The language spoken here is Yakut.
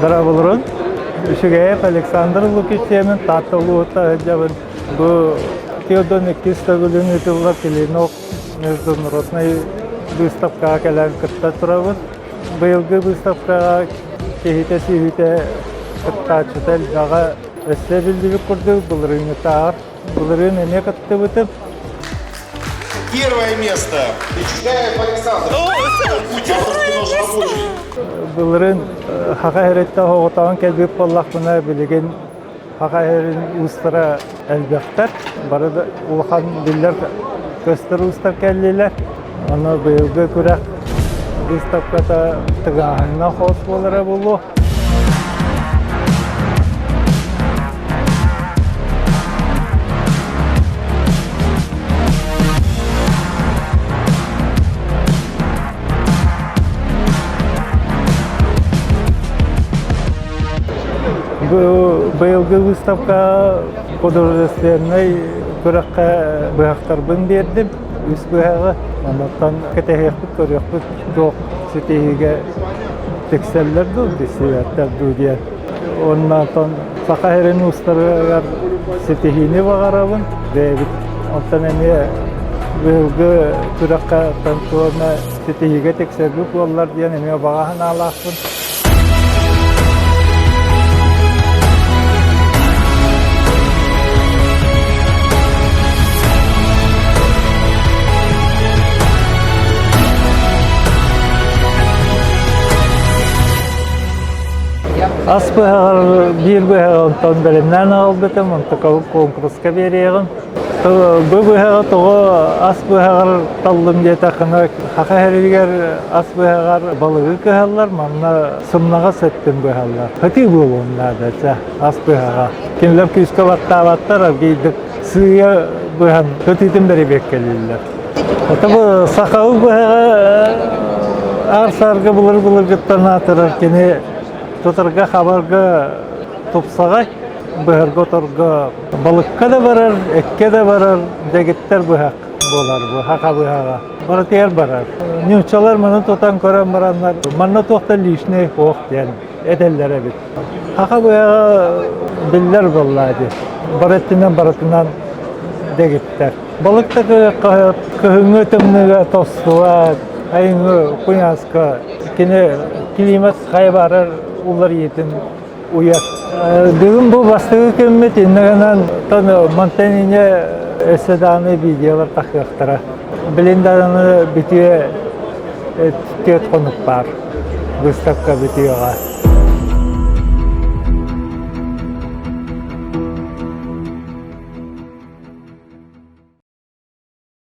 Дорооболорун. Үчүгэйэп Александр Лукич диэмин Таатта улууһуттан сылдьабын. Бу Теодон иккис төгүлүн ыытыллар Клинок международнай выставкаҕа кэлэн кытта турабын. Быйылгы выставкаҕа киһитэ-сүөһүтэ кыттааччыта элбэҕэ өссө эбиллибит курдук былырыыҥҥытааҕар Былырыын эмиэ кыттыбытым. Первое место. Ичугаев Александр. Былырыын Хаха Эриттэ оҕотоон кэлбит буоллахпына, билигин Хаха Эрин уустара элбэхтэр. Бары да улахан биллэр көстөр уустар кэллилэр. Аны быйылгы күрэх выставката тыгааһыҥҥа хос буолара буолуо. Быйылгы выставка художественнай күрэххэ быһахтарбын биэрдим. Үс быһаҕы. Оннуттан кэтэһиэхпит, көрүөхпүт туох ситиһиигэ тиксэллэр дуу, тиксибэттэр дуу диэн. Уонна онтон Саха сирин уустарыгар ситиһиини баҕарабын. Бэйэбит онтон эмиэ быйылгы күрэххэ туох эмэ ситиһиигэ тиксэрбит буоллар диэн эмиэ баҕа санаалаахпын. Ас быһаҕар биир быһаҕы онтон бэлэмнээн аҕалбытым, онтукабын куонкуруска биэриэҕим. Бу быһаҕы тоҕо ас быһаҕар таллым диэтэххинэ, Саха сиригэр ас быһаҕар балыгы кыһаллар, манна сымнаҕас өттүн быһаллар. Хатыы буолуон наада чэ, ас быһаҕа. Кинилэр күүскэ баттаабаттар, аргыйдык сыыйа быһан хатыытын бэрэбиэркэлииллэр. Это бу сахалыы быһаҕа аар-саарга былыр-былыргыттан аатырар кини тутарга хабарга тупсаҕай, быһарга оторго балыкка да барар, эккэ да барар дэгиттэр быһах буолар бу саха быһаҕа. Барытыгар барар. Нууччалар маны тутан көрөн бараннар манна туох да лишний суох диэн этэллэр эбит. Саха быһаҕа биллэр буоллаа дии. Бары өттүнэн барытынан дэгиттэр. Балык да кыһыҥҥы тымныыга тостубат, айыҥҥы куйааска кини климат хайа баарар уларыйыытын уйар. Бүгүн бу бастакы күммүт иннэ гынан мантан инньэ өссө даҕаны видеолар тахыахтара. Билин даҕаны бүтүө түөрт хонук баар выставка бүтүөҕэ.